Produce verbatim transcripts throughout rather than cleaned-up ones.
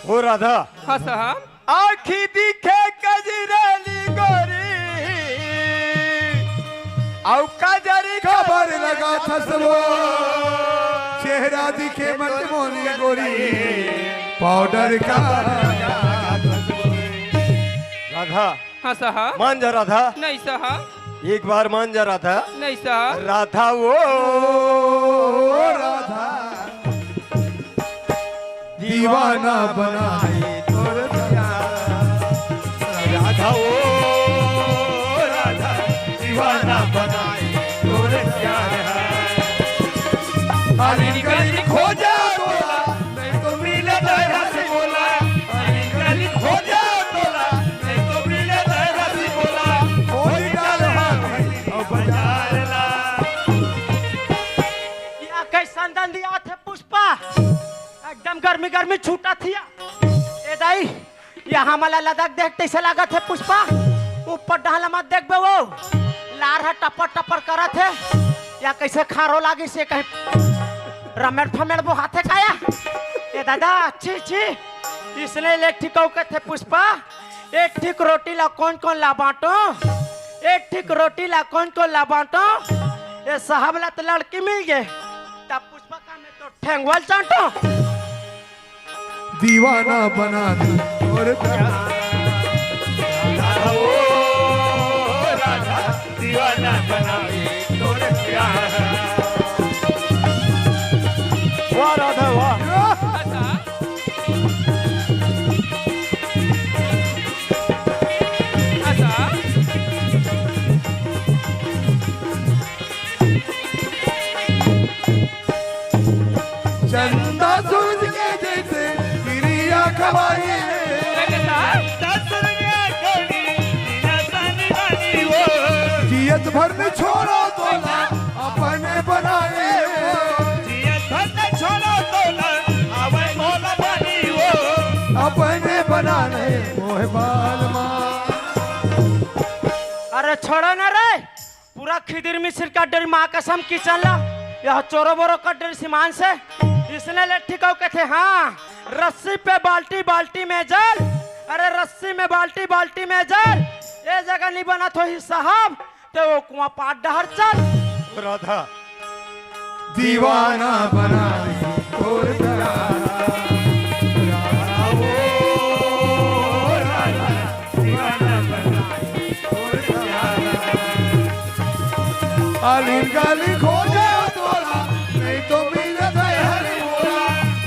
हो राधा। हाँ साहब। आँखी दिखे कजरैली गोरी, अउ कजरी काबर लगाथस वो, चेहरा दिखे मनमोहनी गोरी, पाउडर का। राधा। हाँ साहब। मान जा राधा। नहीं साहब। एक बार मान जा राधा। नहीं साहब। राधा वो, राधा। दीवाना बनाए तोर प्यार। राधा ओ राधा, दीवाना बनाए तोर प्यार। अली गली खोजा तोला, नहीं तो मिले दया से बोला। अली गली खोजा तोला, नहीं तो मिले दया से बोला। खोज डाल हाथी और बाजार ला। या कैसन दंदिया थे पुष्पा? एकदम गर्मी गर्मी छूटा थिया। ए दाई, यहाँ मला लदक देख तइसे लागत हे पुष्पा। ऊपर डहला मत देखबे वो, लार ह टपर टपर करत हे। या कइसे खारो लागिस हे, कहीं रमेड़ फमेड़ बोहाथे का या? ए दादा, छी छी, इसने ले ठिकऊ कथे पुष्पा। एक ठिक रोटी ला कौन कौन ला बांटो, एक ठिक रोटी ला कौन कौन ला बांटो। ये साहब ला तो लड़की मिल गए, तब पुष्पा का मैं तो ठेंगवा ल चांटो। दीवाना बना दे तोर प्यार। राधा ओ राधा, दीवाना बना दे तोर प्यार। वाह राधा वाह। चंदा सूरज के जैसे गिरिया खवाए। जियत भर में छोड़ो तोला अपने बनाए। अपने बनाए मोहे बाल माँ। अरे छोड़ो ना रे, पूरा खिदिर मिसिर का डरी माँ कसम किचन ला, यह चोरो बोरो का डरी सिमान से। इसने ले ठिकाऊ कथे, हाँ, रस्सी पे बाल्टी, बाल्टी में जल। अरे रस्सी में बाल्टी, बाल्टी में जल, ये जगह नहीं बना तो ही साहब, ते वो कुआं पार डहर चल। राधा। दीवाना बना दे तोर प्यार। राधा ओ राधा, दीवाना बना दे तोर प्यार। आलिम गाली खो जाओ तोला, नहीं तो मिल जाए हर मोला।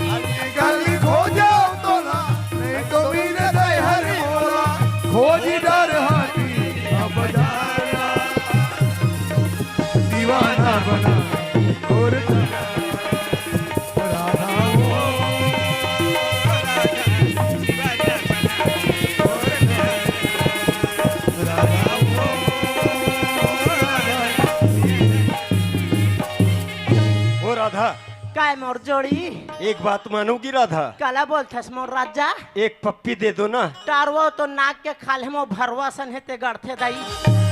आलिम गाली खो जाओ तोला, नहीं तो मिल जाए हर मोला। खोज डर हाथी अब जाना। दीवाना बना तोर प्यार। राधा ओ, राधा ओ, राधा। ओ राधा। काय मोर जोड़ी? एक बात मानोगी राधा? काला बोलथस मोर राजा? एक पप्पी दे दो ना। टारवा तो नाक के खाल्हे मो भरवा सन हे ते गड़थे दाई।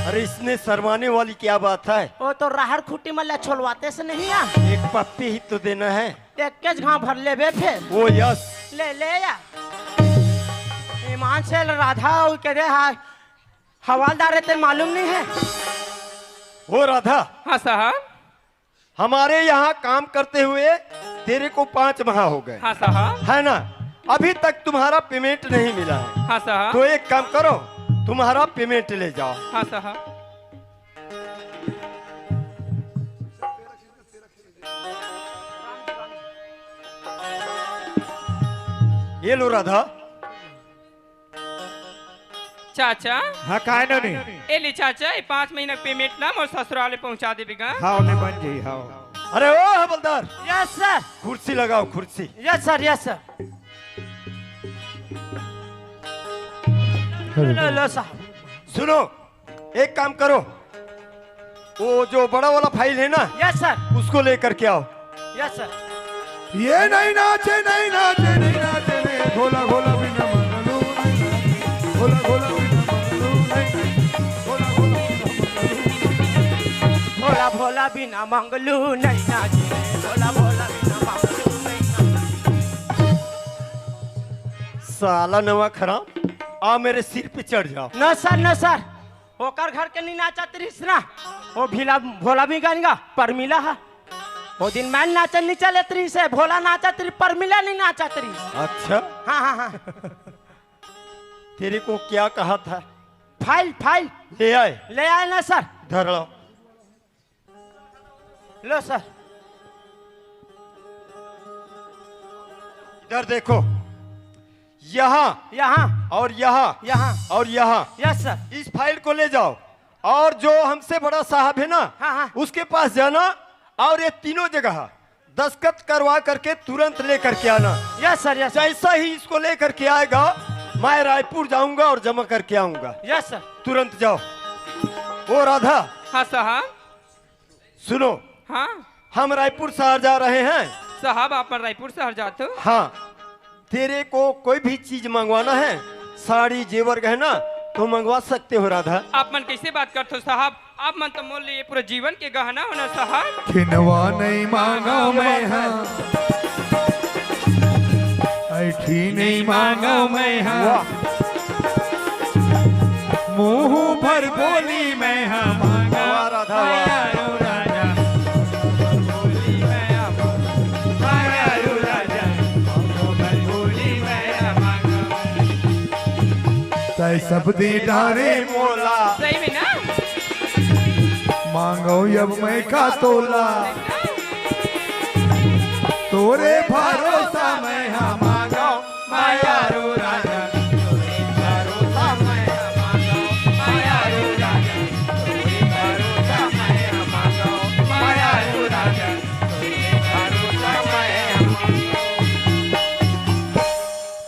अरे इसमें शर्माने वाली क्या बात है? वो तो राहर खूंटी मल्ला छोलवाते से नहीं आ। एक पप्पी ही तो देना है। एक के घाव भर लेबे फिर। ओ यस। ले ले या। ईमान से राधा उ के दे हा-, हवालदार है ते मालूम नहीं है। ओ राधा। हाँ साहब। हमारे यहाँ काम करते हुए तेरे को पाँच माह हो गए। हाँ साहब। है ना? अभी तक तुम्हारा पेमेंट नहीं मिला है। हाँ साहब। तो एक काम करो, तुम्हारा पेमेंट ले जाओ। हाँ साहब। ये लो राधा। चाचा। हाँ, काय नोनी? ए ले चाचा, ये पाँच महीना के पेमेंट ला मोर ससुराल ले पहुंचा देबे गा। हाँ, ले बन जाई, हाँ। अरे ओ हवलदार। Yes sir. कुर्सी लगाओ, कुर्सी। Yes sir, yes sir. लो, लो, लो साहब। सुनो, एक काम करो, वो जो बड़ा वाला फाइल है ना, यस सर। उसको लेकर के आओ। Yes sir. ये नहीं नाचे, नहीं नाचे, नहीं नाचे, नहीं। भोला, भोला बिना मंगलू नहीं नाचे। भोला, भोला बिना मंगलू नहीं नाचे। भोला, भोला बिना मंगलू नहीं नाचे। भोला, भोला बिना मंगलू नहीं नाचे। भोला, भोला बिना मंगलू नहीं नाचे। साला नवा खराब, आ मेरे सिर पे चढ़ जाओ। न सर, न सर, ओकर घर के नहीं नाचत रहिस ना, वो भीला भोला भी गनगा परमिला हा। वो दिन मैं नाचन नहीं चलत रहिस हे, भोला नाचत रहिस, परमिला नहीं नाचत रहिस। अच्छा। हाँ, हाँ, हाँ। तेरे को क्या कहा था? File, file. ले आए। ले आए ना सर। धर लो। लो सर। इधर देखो, यहाँ यहाँ। और यहाँ यहाँ। और यहाँ। Yes sir. इस फाइल को ले जाओ और जो हमसे बड़ा साहब है ना, हाँ, हाँ। उसके पास जाना और ये तीनों जगह दस्तखत करवा करके तुरंत लेकर के आना। Yes sir, yes sir. जैसा ही इसको लेकर के आएगा, मैं रायपुर जाऊंगा और जमा करके आऊंगा। Yes sir. तुरंत जाओ। ओ राधा। हाँ साहब। सुनो। हाँ। हम रायपुर शहर जा रहे हैं। साहब, आप मन रायपुर शहर जात हो? हाँ। तेरे को कोई भी चीज मंगवाना है, साड़ी, जेवर, गहना, तो मंगवा सकते हो राधा। आप मन कैसे बात करत हो साहब? आप मन तो मोर लिए पूरा जीवन के गहना हो ना साहब। खिनवा नहीं मांगव मैं हा, ऐठी नहीं मांगव मैं हा। वाह। मुंह भर बोली मैं हा मांगव। वाह राधा, वाह। माया रो राजा, माया रो राजा, मुंह भर बोली मैं हा मांगव। तै सब दे डारे मोला। सही में ना? मांगव अब मैं का तोला, तोरे भरोसा मैं हा मांगव, माया रो राजा, तोरे भरोसा मैं हा मांगव, माया रो राजा, तोरे भरोसा मैं हा मांगव, माया रो राजा, तोरे भरोसा मैं हा मांगव।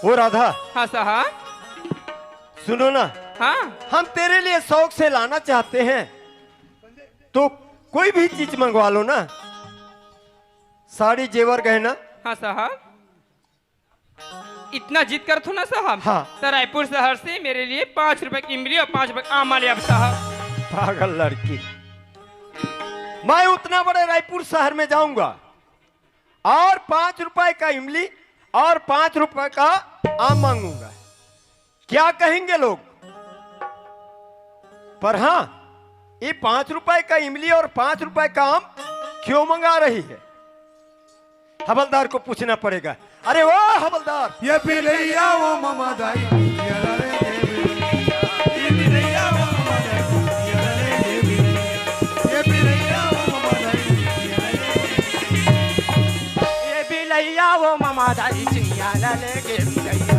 ओ राधा। हाँ साहब। सुनो ना। हाँ। हम तेरे लिए शौक से लाना चाहते हैं, तो कोई भी चीज मंगवा लो ना, साड़ी, जेवर, गहना। हाँ साहब, इतना जिद करत हो ना साहब। हाँ। तो रायपुर शहर से मेरे लिए पाँच रुपए की इमली और पाँच रुपए का आमा ले आओ साहब। पागल लड़की, मैं उतना बड़े रायपुर शहर में जाऊंगा और पाँच रुपए का इमली और पाँच रुपए का आम मांगूंगा, क्या कहेंगे लोग? पर हाँ, ये पाँच रुपए का इमली और पाँच रुपए का आम क्यों मंगा रही है? हवलदार को पूछना पड़ेगा। अरे ओ हवलदार। ये बिलैया वो ममा दाई, ये बिलैया वो ममा दाई, ये बिलैया वो ममा दाई, ये बिलैया वो ममा दाई, चिया ला ले गे बिलैया।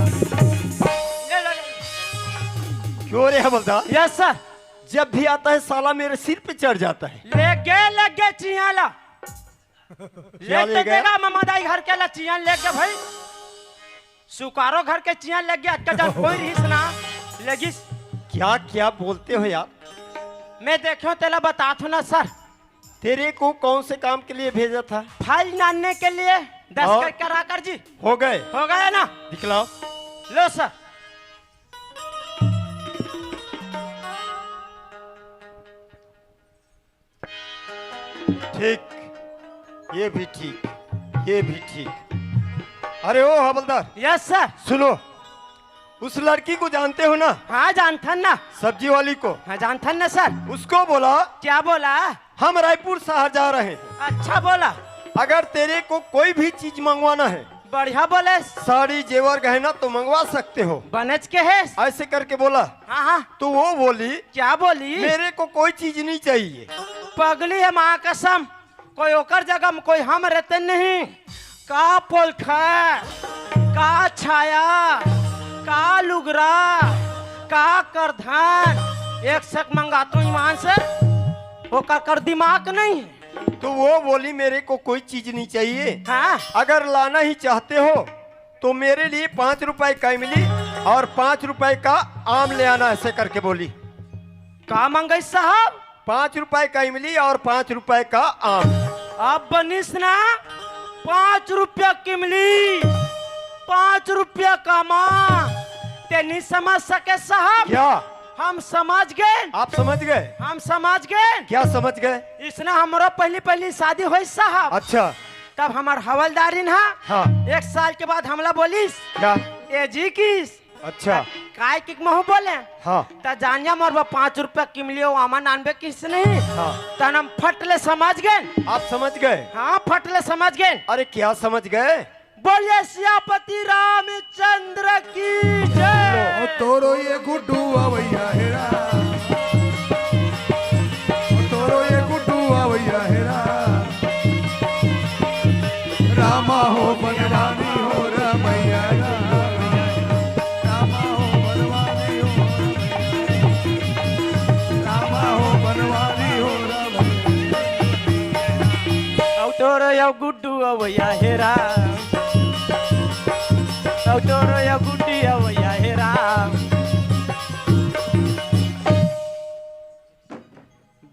क्यों रे हवलदार? Yes sir. जब भी आता है साला मेरे सिर पे चढ़ जाता है। ले गे, ले गे चिया ला। क्या ले ले गया? देगा ममा दाई घर के ला चिया ले गे भाई। सुकारो घर के चिया ले गे, अटका जान कोई रहीस ना। लेगिस। क्या क्या बोलते हो यार? मैं देखो तेला बतात हूँ ना सर। तेरे को कौन से काम के लिए भेजा था? फाइल लाने के लिए। दस और? कर करा कर जी। हो गए? हो गए ना? दिखलाओ। लो सर। ठीक, ये भी ठीक, ये भी ठीक। अरे ओ हवलदार। Yes sir. सुनो, उस लड़की को जानते हो ना? हाँ, जानथन ना। सब्जी वाली को? हाँ, जानथन ना सर। उसको बोला। क्या बोला? हम रायपुर शहर जा रहे हैं। अच्छा बोला। अगर तेरे को कोई भी चीज मंगवाना है, बढ़िया बोले। साड़ी, जेवर, गहना तो मंगवा सकते हो। बनेच के है। ऐसे करके बोला। हाँ, हाँ। तो वो बोली, क्या बोली? मेरे को कोई चीज नहीं चाहिए। पगली है माँ कसम, कोई ओकर जगह में कोई हम रहते नहीं। का पोलखा, का छाया, का लुगरा, का करधन, एक सक मंगातो ईमान से, ओकर कर दिमाग नहीं। तो वो बोली, मेरे को कोई चीज नहीं चाहिए। हाँ। अगर लाना ही चाहते हो तो मेरे लिए पाँच रुपए का इमली और पाँच रुपए का आम ले आना, ऐसे करके बोली। का मंगई साहब? पाँच रुपए का इमली और पाँच रुपए का आम। अब बनिस ना पाँच रुपया की इमली, पाँच रुपया का आम। ते नहीं समझ सके साहब। क्या? हम समझ गए। आप समझ गए? हम समझ गए। क्या समझ गए? इसने हमरो पहली पहली शादी होई साहब। अच्छा। तब हमार हवलदारिन हा। हाँ। एक साल के बाद हमला बोलिस। क्या? ए जी किस। अच्छा। काय किक महू बोले? हाँ। त जानिया मोर बा पाँच रुपया किमलियो आमा नानबे किस नहीं। हाँ। तन हम फट ले समझ गए। आप समझ गए? हाँ, फट ले समझ गए। अरे, क्या समझ गए? बोलिए सियापति रामचंद्र की जय। ओ तोरो ये गुड्डू अवैया हेरा। ओ तोरो ये गुड्डू अवैया हेरा। रामा हो बनवारी हो रमैया रामा। रामा हो बनवारी हो रमैया। रामा हो बनवारी हो रमैया। औ तोरो यो गुड्डू अवैया हेरा। औ तोरो यो गुड्डी अवैया हेरा।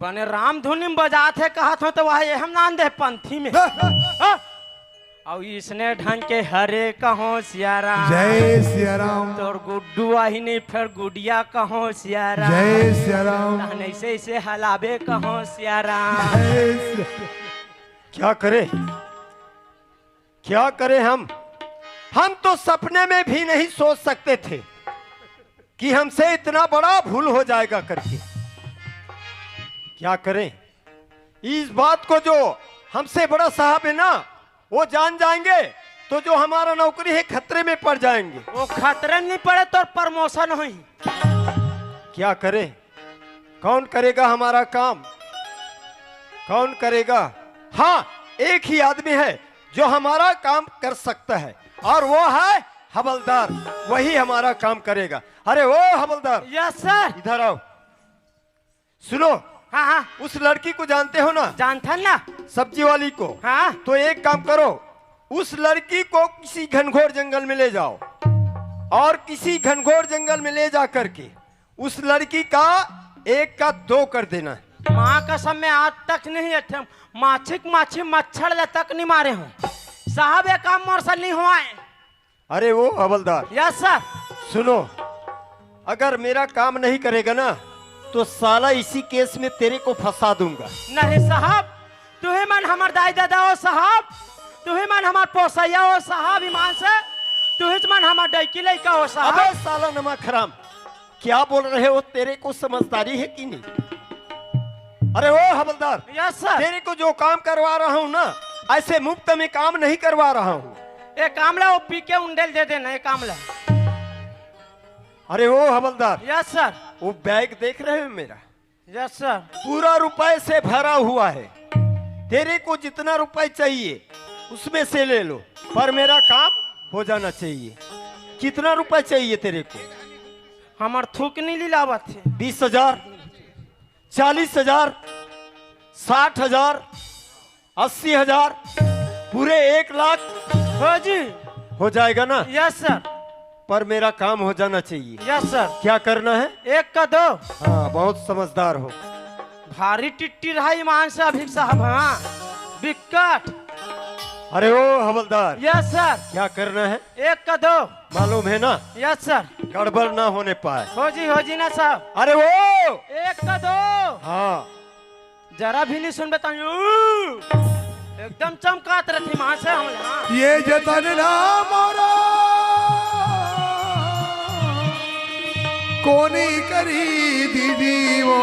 बने राम धुनी में बजात हे कहत हो तो वह ये हम नान दे पंथी में। हाँ? और इसने ढंग के हरे कहो सिया राम। जय सिया राम। तोर गुड्डू आही नहीं, फिर गुडिया कहो सिया राम। जय सिया राम। तहन ऐसे ऐसे हलाबे कहो सिया राम। जय सिया-, क्या करे, क्या करे हम? हम तो सपने में भी नहीं सोच सकते थे कि हमसे इतना बड़ा भूल हो जाएगा करके। क्या करें, इस बात को जो हमसे बड़ा साहब है ना, वो जान जाएंगे तो जो हमारा नौकरी है खतरे में पड़ जाएंगे। वो खतरे में नहीं पड़े तो प्रमोशन हुई। क्या करें, कौन करेगा हमारा काम, कौन करेगा? हाँ, एक ही आदमी है जो हमारा काम कर सकता है और वो है हवलदार, वही हमारा काम करेगा। अरे ओ हवलदार, यस सर। इधर आओ। सुनो, हाँ हाँ। उस लड़की को जानते हो ना? जानथन ना। सब्जी वाली को। हाँ। तो एक काम करो, उस लड़की को किसी घनघोर जंगल में ले जाओ और किसी घनघोर जंगल में ले जा करके उस लड़की का एक का दो कर देना। माँ कसम, मैं आज तक नहीं एक ठे माछी के माछी मच्छर ले तक नहीं मारे हूँ साहब, ये काम मोर से नहीं हुआ है। अरे वो हवलदार। Yes sir. सुनो, अगर मेरा काम नहीं करेगा ना तो साला इसी केस में तेरे को फंसा दूंगा। नहीं साहब, तुही मन हमर दाई ददा हो साहब, तुही मन हमर पोसैया हो साहब, ईमान से तुही मन हमर डैकी लइका हो साहब। अबे साला नमक हराम, क्या बोल रहे हो? तेरे को समझदारी है कि नहीं? अरे ओ हवलदार, यस सर। तेरे को जो काम करवा रहा हूँ ना, ऐसे मुफ्त में काम नहीं करवा रहा हूँ। ये काम ला वो पी के उंडेल दे देना, ये काम ला। अरे ओ हवलदार, यस सर। वो बैग देख रहे हो मेरा? Yes sir. पूरा रुपए से भरा हुआ है। तेरे को जितना रुपए चाहिए उसमें से ले लो, पर मेरा काम हो जाना चाहिए। कितना रुपए चाहिए तेरे को? हमार थूक नहीं लिलावत है। बीस हजार, चालीस हजार, साठ हजार, अस्सी हजार, पूरे एक लाख। हाँ जी। हो जाएगा ना? Yes sir. पर मेरा काम हो जाना चाहिए। Yes sir. क्या करना है? एक का दो। हाँ, बहुत समझदार हो। भारी टिट्टी रहा ईमान से अभी साहब। हाँ, बिकट। अरे ओ हवलदार, यस सर। क्या करना है? एक का दो। मालूम है ना? Yes sir. गड़बड़ ना होने पाए। हो जी, हो जी ना साहब। अरे ओ। एक का दो। हाँ। जरा भी नहीं सुन बताऊं, एकदम चमकात रहती मां से हम। हाँ। ये जतन ना मोरा कोनी करी दीदी वो,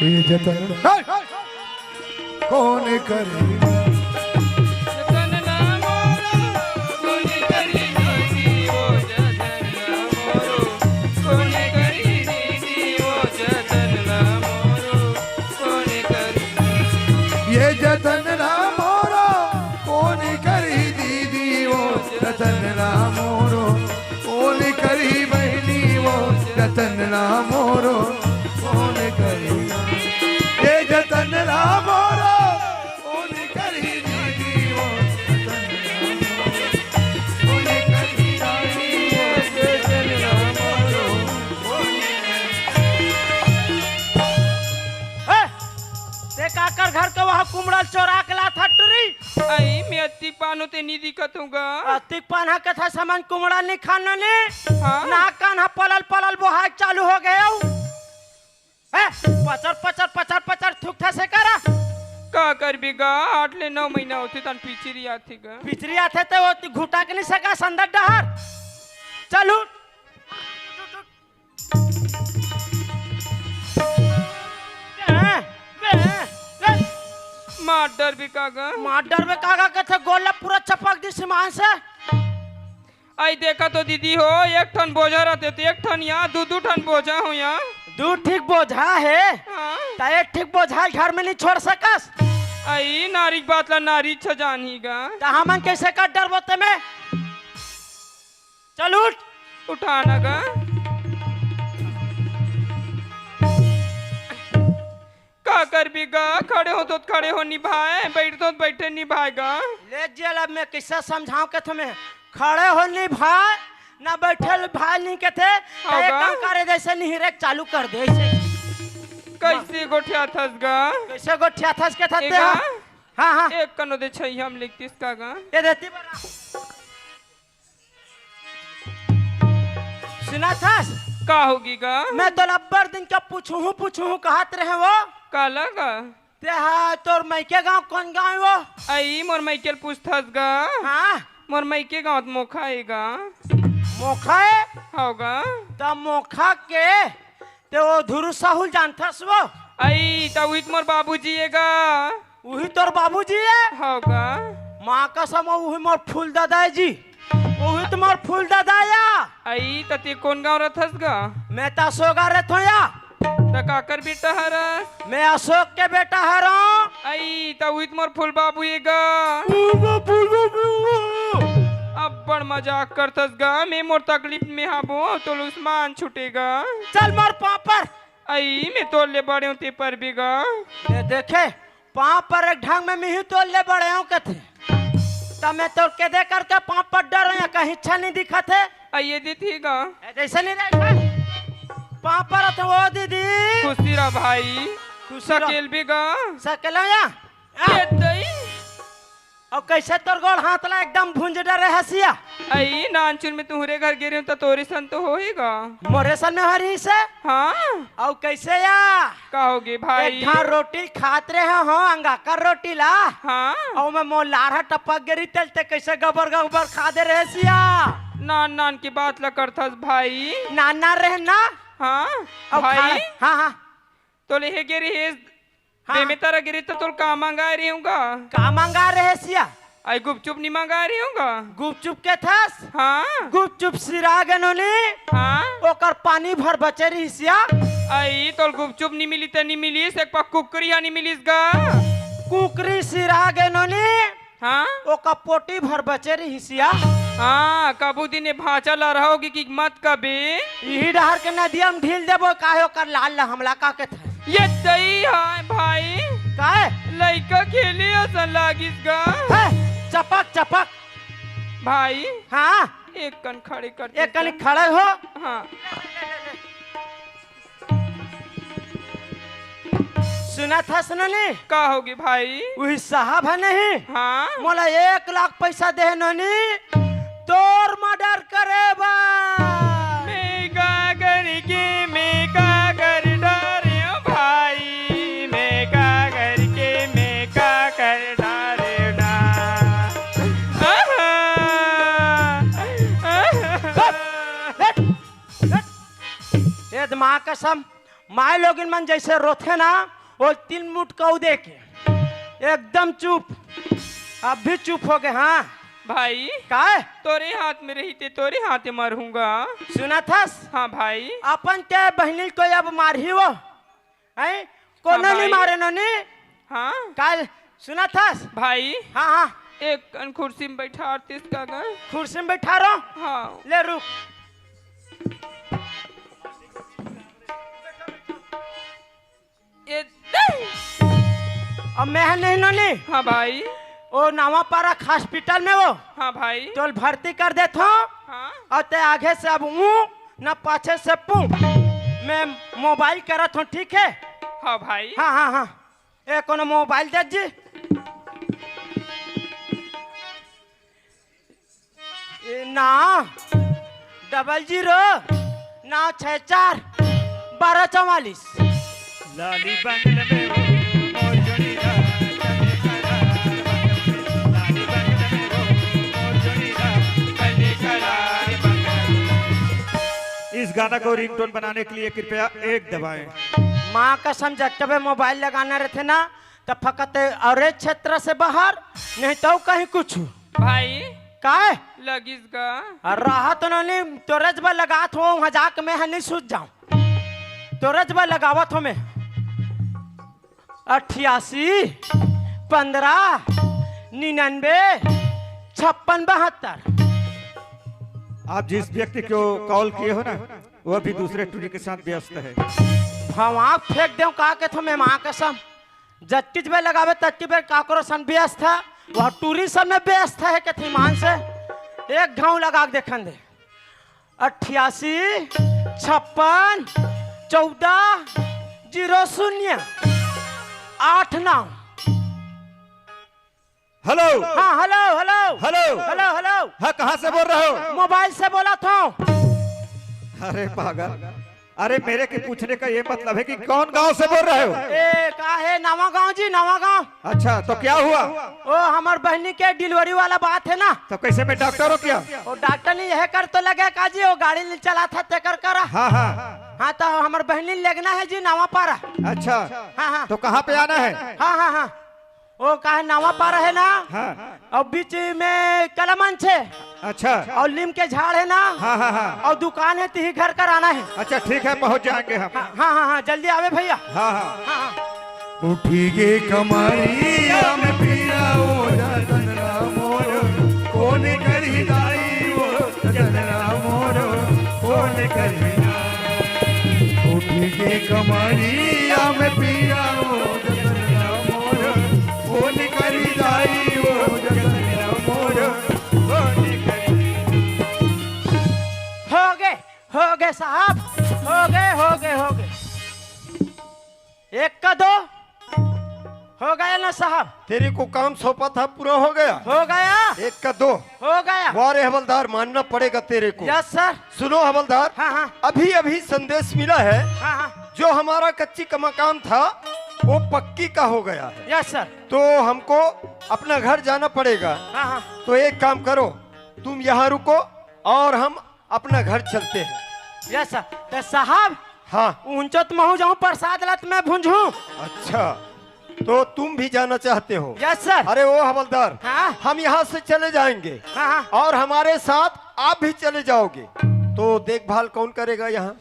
ये जतन कोन करी? जतन ना मोरो, कोन करी दीदी वो, जतन ना मोरो, कोन करी दीदी वो, जतन ना मोरो, कोन करी? ये जतन ना मोरो, कोन करी दीदी वो, जतन ना मोरो, कोन करी बहिनी वो, जतन ना मोरो, कोन करी? ये जतन ना मोरो, कोन करी दीदी वो, जतन ना मोरो, कोन करी दीदी वो, जतन ना मोरो, कोन करी? हे, ते काकर घर के वहाँ कुमड़ल चोरा के लाथा टुरी? आई, मैं अतिक पान होते नहीं दिखत हूँ गा। अतिक पान हा कथा समन कुमड़ा नहीं खाना ने। हाँ। ना कान हा पलल पलल बोहाय चालू हो गए हो। ए, पचर पचर पचर पचर थूक था से करा। का करबे गा, आठ ले नौ महीना होथे तन पिचरी आथे गा। पिचरी आथे त वो घुटा के नहीं सका संदर डहर। चल उठ। मार डरबे का गा? मार डरबे का गा कथे, गोल ला पूरा चपक दी सिमान से। अई देखा तो दीदी हो, एक ठन बोझा रथे त एक ठन या, दू दू ठन बोझा हो या। दू ठीक बोझा हे, हाँ। त एक ठीक बोझा घर में नहीं छोड़ सकस। अई नारी के बात ला नारी अच्छा जानही गा। त हमन कैसे कर डरबो ते में? चल उठ। उठा ना गा। का करबे गा? खड़े होथों त खड़े हो निभाय, बइठथों त बइठे निभाय गा। ले जेल, अब मैं कइसे समझाऊं के तुम्हें? खड़े हो निभाय, ना बइठे निभाय नहीं कथे, त एक काम करे, जइसे निहिरे के चालू कर दे, अइसे। कइसे गोठियाथस गा? कइसे गोठियाथस के थते हा? हाँ, हाँ। एक कनो दे छइहा म लिखतिस का गा? ये देती बरा। सुनथस? का होगे गा? मैं तोला अब्बड़ दिन के पूछहूँ, पूछहूँ कहत रहेंव। काला गा? ते हा, तोर मइके गाँव कोन गाँव हे वो? अई, मोर मइके ल पूछथस गा? हाँ। मोर मइके गाँव त मोखा हे गा। मोखा हे? हव गा। त मोखा के ते वो धुरू साहू ल जानथस वो? अई, त उही त मोर बाबूजी हे गा। उही तोर बाबूजी हे? हव गा। माँ कसम, उही मोर फूल दादा हे जी। उही त मोर फूल दादा या। अई, त ते कोन गाँव रथस गा? मैं त अशोक गा रथों या। त काकर बेटा हरस? मैं अशोक के बेटा हरों। अई, त उही त मोर फूल बाबू हे गा। फूल बा-, फूल बाबू। अब्बड़ मजाक करथस गा, मैं मोर तकलीफ में हाबो, तोर उस्मान छूटे गा। चल मोर पाँव पर। अई, मैं तोर ले बड़े हों ते परबे गा। ये देखे, पाँव पर एक ढंग में मिही तोर ले बड़े हों कथे। त मैं तोर केदे करके पाँव पर डरों या कहीं अच्छा नहीं दिखत हे। अई ये दीदी गा। ए, जइसे नहीं रहे। पाँव पर तो वो दीदी। खुशी रह भाई। खुशी रह। सकेलबे गा। सकेलों या? ये दई। अउ कइसे तोर गोड़ हाथ ला एकदम भूंज डरे हस या? अई, नानचुन में तुंहरे घर गे रहेंव त तोरे सन तो होही गा। मोरे सन में हो रहिसे? हाँ। अउ कइसे या? का होगे भाई? एक ठान रोटी खात रहेंव, अंगाकर रोटी ला। हाँ। अउ मैं मोर लार ह टपक गे रहिस तेला ते कइसे गबर गबर खा दे रहेस या? नान नान के बात ला करथस भाई। नान नान रहेन ना? हाँ। अउ भाई। खा-, हाँ, हाँ। तोले हे गे रहिस हाँ। बेमेतरा गे रहिस त तोल का मंगाए रहेंव गा? का मंगाए रहेस या? अई गुपचुप नी मंगाए रहेंव गा? गुपचुप केथस? हाँ। गुपचुप सिरा गे नोनी। हाँ। ओकर पानी भर बचे रहिस या। अई तोल गुपचुप नी मिलिस त नी मिलिस, एक पा कुकरी हा नी मिलिस गा। कुकरी सिरा गे नोनी। हाँ? ओकर पोटी भर बचे रहिस या। हाँ, कभू दिन ए भांचा लरहा होगे कि मत कबे। इही डहर के नदिया म ढील देबो, काहे ओकर लाल ला हमला का केथे? ये दई हाय भाई। काहे? लइका खेले असन लागिस गा। हे, चपक, चपक। भाई। हाँ? एक कन खड़े कर एक कन देता। खड़े हो। हाँ। सुनथस नोनी? का होगे भाई? उही साहब हे नहीं? हाँ। मोला एक लाख पैसा दे नोनी, तोर मर्डर करे बर। मैं का करके, मैं का कर डारेंव भाई, मैं का करके, मैं का कर डारेंव ना। आहा, आहा। हट, हट, हट। ए दिमाग कसम, माय लोगिन मन जइसे रोथे ना, वो तीन मुठ कऊ दे के एकदम चुप। अब भी चुप होगे, हाँ। भाई, काय? तोरे हाथ में रहिते, तोरे हाथे मरहूंगा। सुनथस? हाँ भाई। अपन के बहिनी ल कोई अब मारही वो? हैं? कोनो हाँ नी भाई। मारे नोनी? हाँ। काल सुनथस? भाई। हाँ, हाँ। एक कन खुर्सी में बइठारतिस का गा? खुर्सी में बइठारों? हाँ। ले रुक। ए, अब मैं ह नहीं नोनी। हाँ भाई। ओ नवापारा के हॉस्पिटल में वो। हाँ भाई। तोल भर्ती कर देथों। हाँ। अउ ते आगे से अब ऊँ, ना पाछे से पूँ। मैं मोबाइल करत हों, ठीक हे? हाँ भाई। हाँ, हाँ, हाँ। ए, कोनो मोबाइल दे जी। ए, ना, डबल ज़ीरो, ना, छः चार, बारह चवालीस। लाली बंगल में वो मोर जोड़ीदार। गाना को रिंगटोन बनाने के लिए कृपया एक दबाएं। माँ कसम, जब मोबाइल लगाना रहते ना, तो फकत अरे क्षेत्र से बाहर, नहीं तो कहीं कुछ। भाई, काय? लगिस गा। अरे रहा तो नहीं, तोरे जब लगात हो, वहाँ जाके मैं ह नहीं सूझ जाऊँ। तोरे जब लगावत हो मैं। अट्ठासी, पन्द्रह, निन्यानवे, छप्पन, बहत्तर। आप जिस व्यक्ति को कॉल किए हो ना, वो अभी दूसरे टूरी के साथ व्यस्त है। भवाक फेंक देव का के थो मैं माँ कसम। जतकी बेर लगावे ततकी बेर काकरो सन व्यस्त है, वह टूरी सब में व्यस्त है के थी मान से। एक घाव लगा के देखन दे। अट्ठासी, छप्पन, चौदह, जीरो शून्य, आठ नौ। हेलो। हाँ, hello, hello. Hello. Hello, hello. हाँ, कहाँ से बोल रहे हो? मोबाइल से बोला था। अरे पागल, अरे मेरे के पूछने का ये मतलब है कि कौन गांव से बोल रहे हो? ए, का है? नवा गांव जी, नवा गांव। अच्छा, तो क्या हुआ? ओ, हमार बहनी के डिलीवरी वाला बात है ना। तो कैसे, मैं डॉक्टर हूँ क्या? ओ, डॉक्टर नहीं, यह कर तो लगे का जी, वो गाड़ी ले चला था तेकर करा। हाँ, हाँ। हाँ, तो हमार बहनी लेगना है जी, नवा पारा। अच्छा। हाँ, हाँ। तो कहाँ पे आना है? हाँ, हाँ, हाँ। ओ, का है, नवा पारा है ना? हाँ। और बीच में कलमंच है। अच्छा। और नीम के झाड़ है ना? हाँ, हाँ, हाँ। और दुकान है, तिही घर कर आना है। अच्छा, ठीक है, पहुँच जाएंगे हम। हाँ, हाँ, हाँ, हाँ, जल्दी आवे भैया। हाँ, हाँ। हाँ, हाँ। उठी के कमरिया में पीरा हो जतन मोर, कौन करी दाई हो जतन मोर, कौन करी। उठी के कमरिया में पीरा हो जतन मोर, कौन करी दाई हो जतन मोर, कौन करी। हो गए, हो गए साहब, हो गए, हो गए, हो गए। एक का दो हो गया ना साहब? तेरे को काम सौंपा था, पूरा हो गया। हो गया। एक का दो। हो गया। वाह रे हवलदार, मानना पड़ेगा तेरे को। Yes sir. सुनो हवलदार, हाँ, हाँ। अभी अभी संदेश मिला है, हाँ, हाँ। जो हमारा कच्ची का मकान था वो पक्की का हो गया है। Yes sir. तो हमको अपना घर जाना पड़ेगा। हाँ, हाँ। तो एक काम करो, तुम यहाँ रुको और हम अपना घर चलते हैं। Yes sir. तो साहब, हाँ। ऊंचो तो महू जाऊं, प्रसाद लत में भुंजू। अच्छा, तो तुम भी जाना चाहते हो? Yes sir. अरे ओ हवलदार, हाँ? हम यहाँ से चले जाएंगे, हाँ, हाँ। और हमारे साथ आप भी चले जाओगे, तो देखभाल कौन करेगा यहाँ?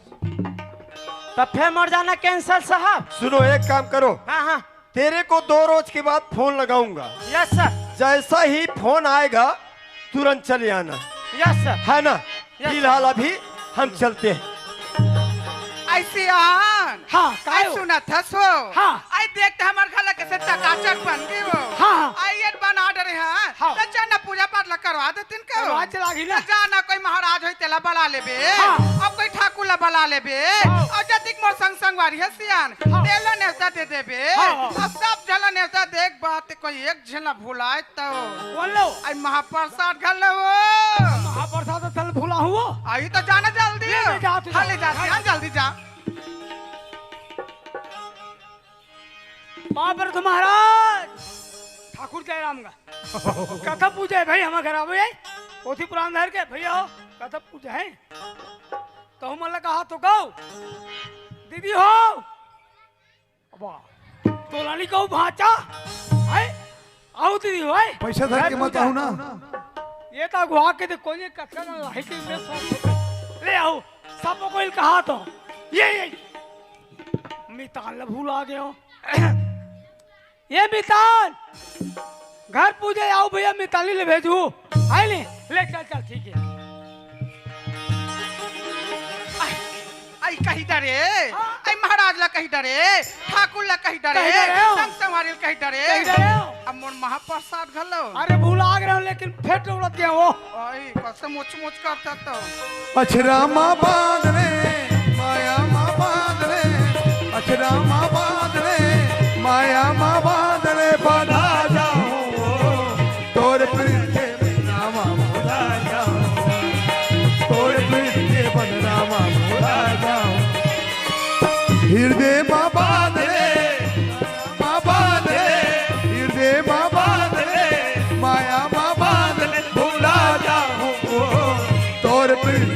तो फिर मोर जाना कैंसिल साहब। सुनो, एक काम करो, हाँ, हाँ। तेरे को दो रोज के बाद फोन लगाऊंगा। Yes sir. जैसा ही फोन आएगा, तुरंत चले आना। Yes sir. है ना? Yes sir. फिलहाल अभी हम चलते हैं। ऐसे आन। हाँ, कायो? सुनत हस हो? हाँ। आई देख त हमर घर ला कैसे चकाचक बन गे हो। हाँ, हाँ। आई एन बना डरे हैं। हाँ। तो चल ना, पूजा पाठ ला करवा देतिन कहो। करवा चला गई ना। तो जा ना, कोई महाराज होई तेला बला लेबे। हाँ। अब कोई ठाकुर ला बला लेबे। हाँ। और जतिक मोर संग संगवारी है सियान, हाँ। तेला नेवता दे देबे। हाँ, हाँ। अब सब झन ला नेवता देख बात, कोई एक झन ला भुलाए तो। बोल लो। आई महाप्रसाद घर ले वो। महाप्रसाद तो चल भुला हुआ। आई तो जाना जल्दी ले, हो। ले जा तू हाँ, जा। ले जा, जा, जल्दी जा। बाप रे महाराज, ठाकुर जयराम का कथा पूजा है भाई, हमारे घर आवे है। ओथी पुरान धर के भैया हो, कथा पूजा है। कहूँ मन ला कहा तो गौ दीदी हो। अबा, तोला नहीं कहूँ भांचा है। आओ दीदी हो, आए। पैसा धर के मत आओ ना। ये तो अगुआ के दे, कोई कक्का ना लाही के में सब ले आओ, सब कोई कहा तो। ये, ये मितान ला भुला गयो। ये मितान, घर पूजे आओ भैया, मितान ले भेजू। आए ले, ले चल, चल, ठीक है। आई कही डरे, हाँ। आई महाराज ला कही डरे, ठाकुर ला कही डरे, कही डरे हो। संग संगवारी ला कही डरे। कही डरे हो। अब मोर महाप्रसाद घलो। अरे भुला गए हो, लेकिन फेर उड़त गए हो। आई कसम मुच मुच करता तो। अछरामा बांध ले, माया मा बांध ले, अछरामा बांध ले, माया मा बांध ले, बंधा जाऊं। तोर प्रीत के बंधना मा भुला जाऊं, तोर प्रीत के बंधना मा भुला जाऊं। हृदय मा बांध ले, मा बांध ले, हृदय मा बांध ले, माया मा बांध ले, भुला जाऊं तोर प्रीत